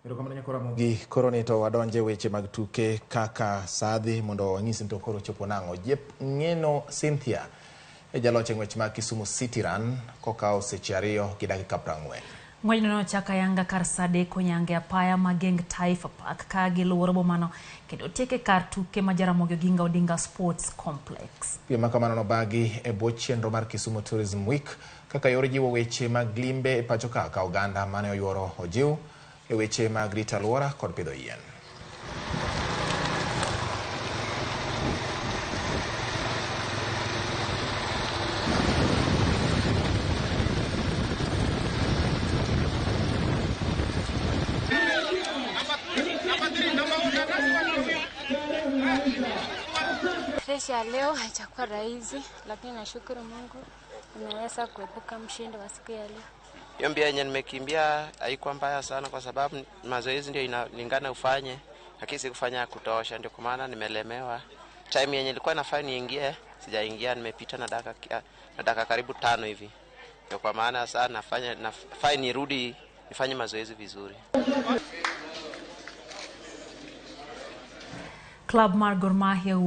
Erokamano nyakora Ramogi. Koro ni to wadonje weche mag tuke kaka sadhi mondo wanyisi ni to koro chopo nang'o. Jep Ng'eno Cynthia e jaloch e ng'wech mag Kisumu City Run kokawo seche 2 gi dakika 40. Ng'wechno nochak ayanga kar saa 3 onyango e apaya ma Geng Taifa Park ka giluoro bomano kendo tieke kar tuke ma Jaramogi Oginga Odinga Sports Complex. Piem ma kamano nobagi e bwo chenro mar Kisumu Tourism Week kaka yor jiwo weche mag limbe e pacho ka ka oganda mane oyuoro ojiw e weche mag rito alwora kod pidho yien. Race ya leo haijakuwa rahisi, lakini nashukuru Mungu nimeweza kuepuka mshindi wa siku ya leo. Hiyo mbio yenye nimekimbia haikuwa mbaya sana, kwa sababu mazoezi ndio inalingana ufanye, lakini sikufanya ya kutosha, ndio kwa maana nimelemewa. Time yenye ilikuwa nafaa niingie sijaingia, nimepita na dakika karibu 5 hivi. Ndio kwa maana sasa nafaa nirudi nifanye mazoezi vizuri. Club mar Gor Mahia.